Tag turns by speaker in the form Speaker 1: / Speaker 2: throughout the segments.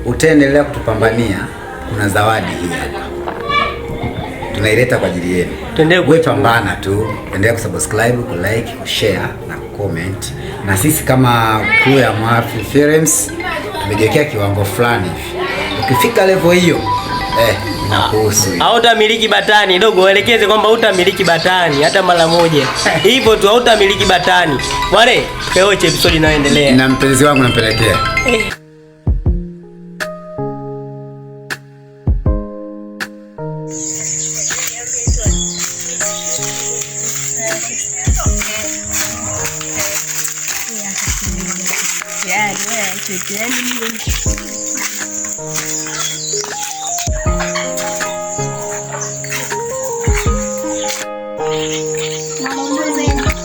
Speaker 1: Utaendelea kutupambania, kuna zawadi hii hapa tunaileta kwa ajili yenu.
Speaker 2: Tuendelee
Speaker 1: Wewe pambana tu, endelea kusubscribe, kulike, kushare na kucomment. Na sisi kama crew ya Mwafi Films tumejiwekea kiwango fulani hivi. Ukifika level hiyo inakuhusu.
Speaker 2: Hautamiliki batani dogo, waelekeze kwamba hutamiliki batani hata mara moja. Hivyo tu, hautamiliki batani. Wale peoche episode inayoendelea.
Speaker 1: Na mpenzi wangu nampelekea.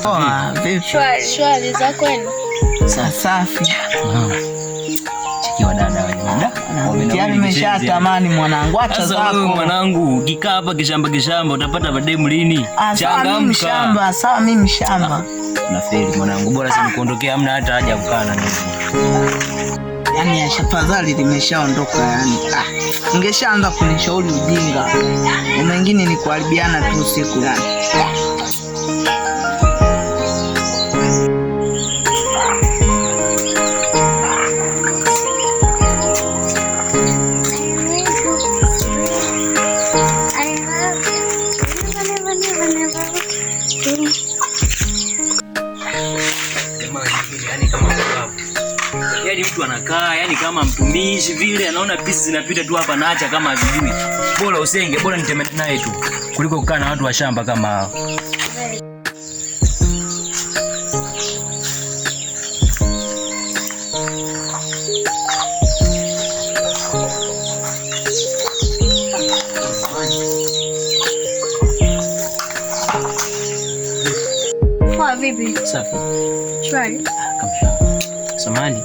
Speaker 3: Poa, vipi?
Speaker 4: Shwari za kwenu?
Speaker 3: Safi.
Speaker 5: Cheki wadada wenyewe.
Speaker 3: Yaani nimeshatamani mwanangu, acha
Speaker 5: Sasa wewe
Speaker 3: zako.
Speaker 5: mwanangu, ukikaa hapa kishamba kishamba utapata mademu lini?
Speaker 3: Ah, sawa mimi mshamba, sawa mimi mshamba.
Speaker 5: Nafeli mwanangu, bora si nikuondokea, hamna hata haja ya kukaa na mimi.
Speaker 3: Yaani afadhali limeshaondoka yani. Ah, ungeshaanza kunishauri ujinga. Na mengine ni kuharibiana tu siku yani.
Speaker 5: Jamaa nyingine, yani kama babu. Yaani mtu anakaa, yani kama mtumishi vile, anaona pisi zinapita tu hapa naacha kama hazijui. Bora usenge, bora nitemene naye tu kuliko kukaa na watu wa shamba kama hao.
Speaker 4: Poa vipi?
Speaker 5: Safi.
Speaker 4: Shwari.
Speaker 5: Samahani.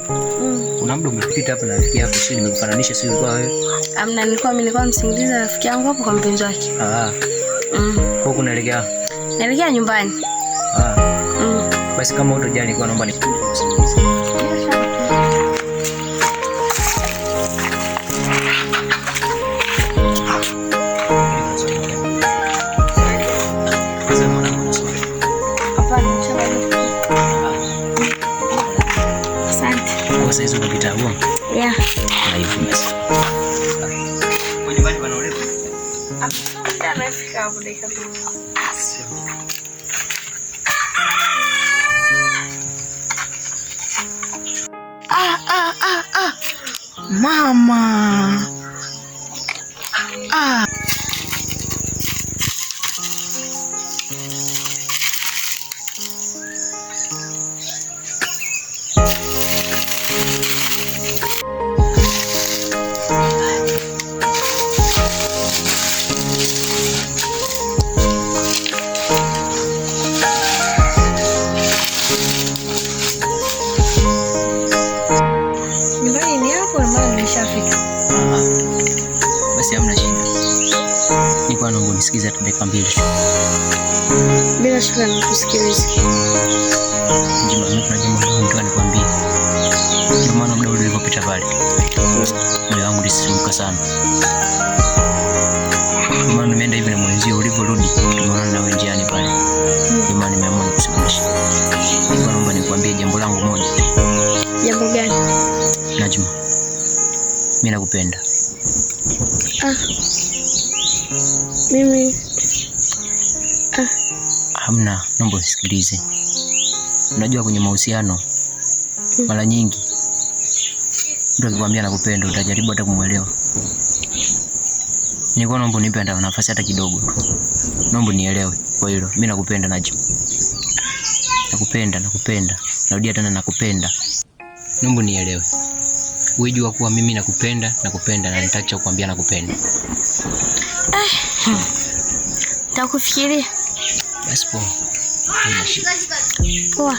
Speaker 5: Kuna muda umepita hapa na rafiki yako, sio nimekufananisha, sio ulikuwa wewe?
Speaker 4: Amna, nilikuwa msingiza rafiki yangu hapo kwa mpenzi wake.
Speaker 5: Kwa kunaelekea?
Speaker 4: Naelekea nyumbani.
Speaker 5: Basi kama hutojali, nilikuwa naomba nikusikilize.
Speaker 4: Hapana, nishamaliza. Asante.
Speaker 5: Kwa saizi uko kitabu?
Speaker 4: Yeah.
Speaker 5: Na hivyo basi. Kwa nyumbani pana urefu?
Speaker 4: Amefika hapo dakika mbili.
Speaker 3: Ah, ah, ah, ah. Mama. Ah.
Speaker 4: Nyumbani ni hapo na maana nimeshafika.
Speaker 5: Basi hamna shida. Nilikuwa naomba unisikize hata dakika mbili tu.
Speaker 4: Bila shaka nakusikiliza.
Speaker 5: Njima, mimi kuna jambo ambalo nataka nikwambie. Ndio maana muda ule ulipopita pale, moyo wangu ulisisimka sana. Ndio maana nimeenda hivi na mwenzio, ulivyorudi tumeonana nawe njiani pale. Ndio maana nimeamua nikusimamishe. Nilikuwa naomba nikwambie jambo langu moja.
Speaker 4: Jambo gani?
Speaker 5: Najma, mimi nakupenda.
Speaker 4: Mimi
Speaker 5: Hamna, naomba unisikilize. Unajua kwenye mahusiano mara nyingi mtu akikwambia nakupenda utajaribu hata kumuelewa. Nilikuwa naomba unipe hata nafasi hata kidogo tu. Naomba nielewe kwa hilo. Mimi nakupenda Najma. Nakupenda, nakupenda. Narudia tena nakupenda. Naomba nielewe. Wewe jua kuwa mimi nakupenda, nakupenda na nitaacha kukwambia nakupenda.
Speaker 4: Nitakufikiria.
Speaker 5: Basi poa. Haina shida.
Speaker 4: Poa.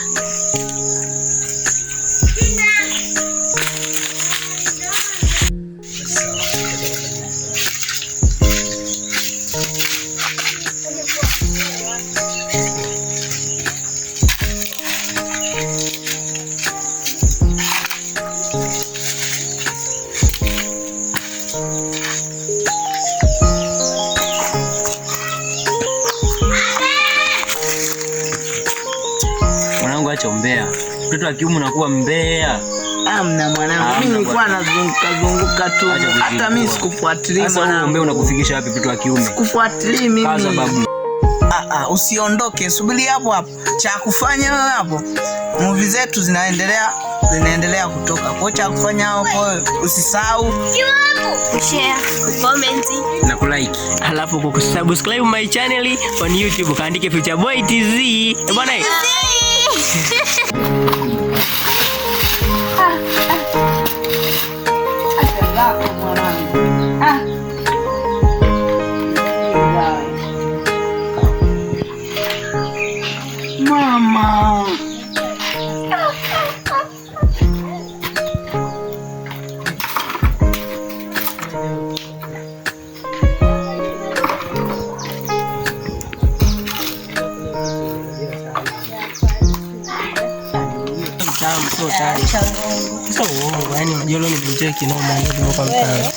Speaker 5: Mtoto wa kiume unakuwa mbea.
Speaker 3: Amna mwanangu, mimi nilikuwa nazunguka zunguka tu. Hata mimi sikufuatilia
Speaker 5: mwanangu. Sasa unakufikisha wapi mtoto wa kiume?
Speaker 3: Sikufuatilii mimi.
Speaker 5: Kaza babu.
Speaker 3: Usiondoke, subiri hapo hapo. Cha kufanya wewe hapo, movie zetu zinaendelea kutoka. Kwa cha kufanya hapo, usisahau
Speaker 4: Share, comment
Speaker 5: na kulike.
Speaker 2: Alafu kusubscribe my channel on YouTube, kaandike Future Boy TZ. Bwana.
Speaker 3: Mama.
Speaker 2: Sio uongo, yani unajua leo nimejua kinoma ndio kwa mtaa.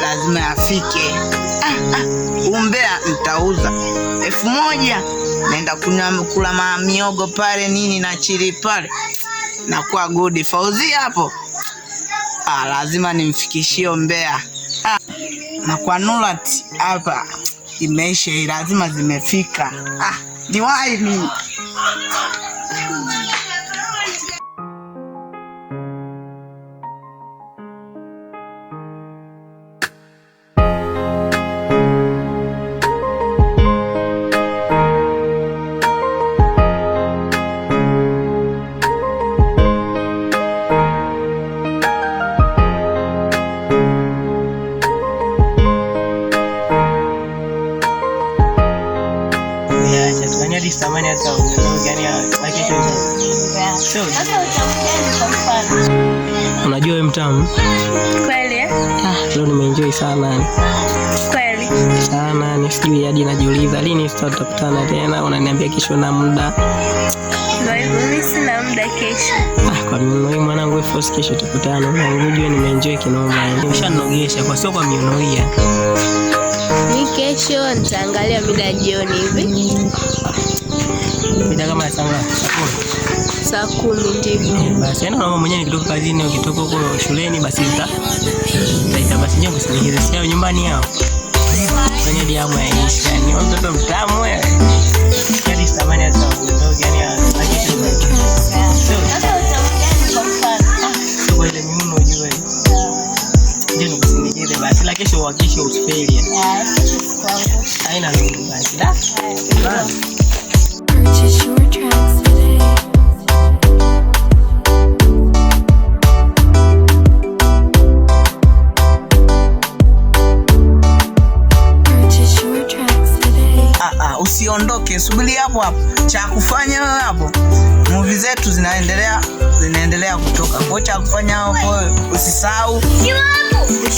Speaker 3: Lazima afike. Umbea nitauza 1000, naenda kunywa kula miogo pale nini na chili pale, na kwa good Fauzi hapo. Lazima nimfikishie umbea. Na kwa Nurat hapa imeisha, lazima zimefika. Niwahi mimi.
Speaker 2: Unajua wewe mtamu?
Speaker 4: Kweli eh?
Speaker 2: Leo nimeenjoy sana.
Speaker 4: Kweli.
Speaker 2: Sana, ni sijui hadi najiuliza lini tutakutana tena, unaniambia kesho na muda.
Speaker 4: Ndio hivyo, mimi sina muda kesho.
Speaker 2: Kwa miono hii mwanangu, force kesho tukutane. Unajua nimeenjoy kinoma. Nimeshanogesha kwa sio kwa miono hii.
Speaker 4: Ni kesho nitaangalia mida jioni hivi.
Speaker 2: Mida kama saa ngapi?
Speaker 4: Saa 10 ndivyo.
Speaker 2: Basi yani mama mwenyewe nikitoka kazini, ukitoka huko shuleni basi nitaita basi njoo kusindikiza sio nyumbani yao. Kwenye diamu ya Aisha, ni mtoto mtamu wewe. Yaani samani hata uondoke yani hakikisha.
Speaker 4: Sasa utaongea kwa mfano.
Speaker 2: Sio ile miuno ujue. Ndio nikusindikize basi, la kesho uhakikishe usifeli. Haina nini basi. Da.
Speaker 6: Purchase your tracks today. Purchase your tracks today.
Speaker 3: Usiondoke, subiri hapo hapo. Cha kufanya wewe hapo, movie zetu zinaendelea kutoka. Kwa cha kufanya hapo, usisahau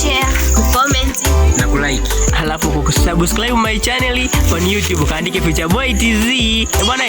Speaker 4: Share, comment
Speaker 5: na kulike.
Speaker 2: Alafu kusubscribe my channel on YouTube, kaandike Future Boy TZ. Bwana.